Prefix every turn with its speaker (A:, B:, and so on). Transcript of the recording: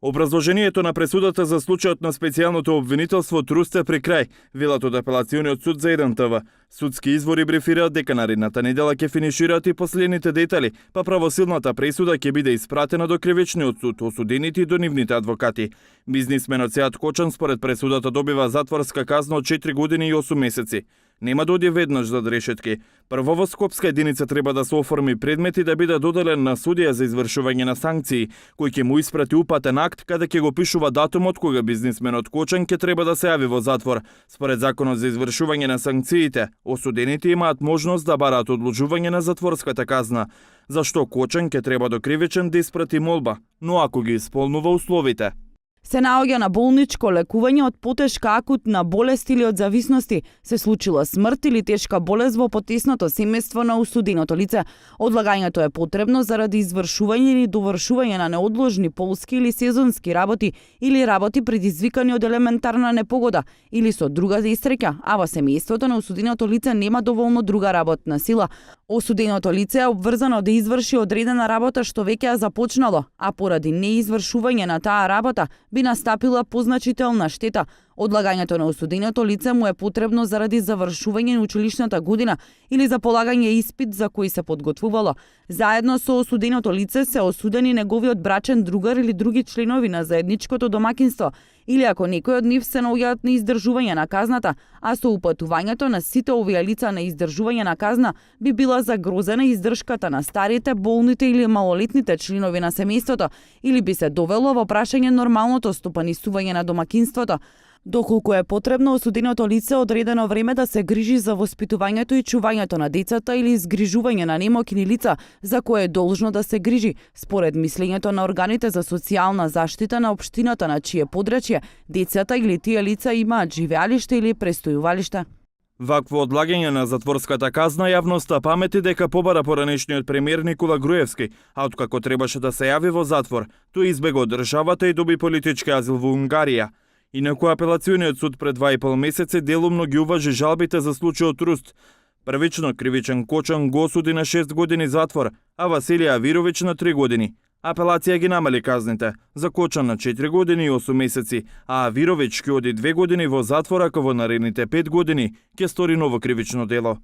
A: Образложението на пресудата за случајот на специјалното обвинителство трусте при крај, велат од апелациониот суд за 1ТВ. Судски извори брифираат дека наредната недела ќе финишираат и последните детали, па правосилната пресуда ќе биде испратена до кривичниот суд, осудените и до нивните адвокати. Бизнисменот Сеат Кочан според пресудата добива затворска казна од 4 години и 8 месеци. Нема да оди веднаш зад решетки. Прво во Скопска единица треба да се оформи предмет и да биде доделен на судија за извршување на санкции, кој ќе му испрати упатен акт каде ќе го пишува датумот кога бизнисменот Кочан ќе треба да се јави во затвор. Според законот за извршување на санкциите, осудените имаат можност да бараат одлучување на затворската казна, зашто Кочан ќе треба до кривичен да испрати молба, но ако ги исполнува условите.
B: Се наоѓа на болничко лекување од потешка акутна болест или од зависности, се случила смрт или тешка болест во потесното семејство на осуденото лице. Одлагањето е потребно заради извршување или довршување на неодложни полски или сезонски работи или работи предизвикани од елементарна непогода или со друга несреќа, а во семејството на осуденото лице нема доволно друга работна сила. Осуденото лице е обврзано да изврши одредена работа што веќе е започнало, а поради неизвршување на таа работа би настапила позначителна штета. Одлагањето на осуденото лице му е потребно заради завршување на училишната година или за полагање испит за кој се подготвувало. Заедно со осуденото лице се осудени неговиот брачен другар или други членови на заедничкото домакинство, или ако некој од нив се наоѓаат на издржување на казната, а со упатувањето на сите овие лица на издржување на казна би била загрозена издршката на старите, болните или малолетните членови на семејството, или би се довело во прашање нормалното стопанисување на домакинството. Доколку е потребно, осуденото лице одредено време да се грижи за воспитувањето и чувањето на децата или изгрижување на немокни лица, за кое е должно да се грижи, според мислењето на органите за социјална заштита на општината на чие подрачје децата или тие лица имаат живеалиште или престојувалиште.
A: Вакво одлагање на затворската казна јавноста памети дека побара поранешниот премиер Никола Груевски, а откако требаше да се јави во затвор, тој избегол државата и доби политички азил во Унгарија. Инаку апелациониот суд пред 2,5 месеци делумно ги уважи жалбите за случајот Труст. Првично кривичен Кочан го осуди на 6 години затвор, а Василија Вирович на 3 години. Апелација ги намали казните, за Кочан на 4 години и 8 месеци, а Вирович ќе оди 2 години во затвор ако во наредните 5 години ќе стори ново кривично дело.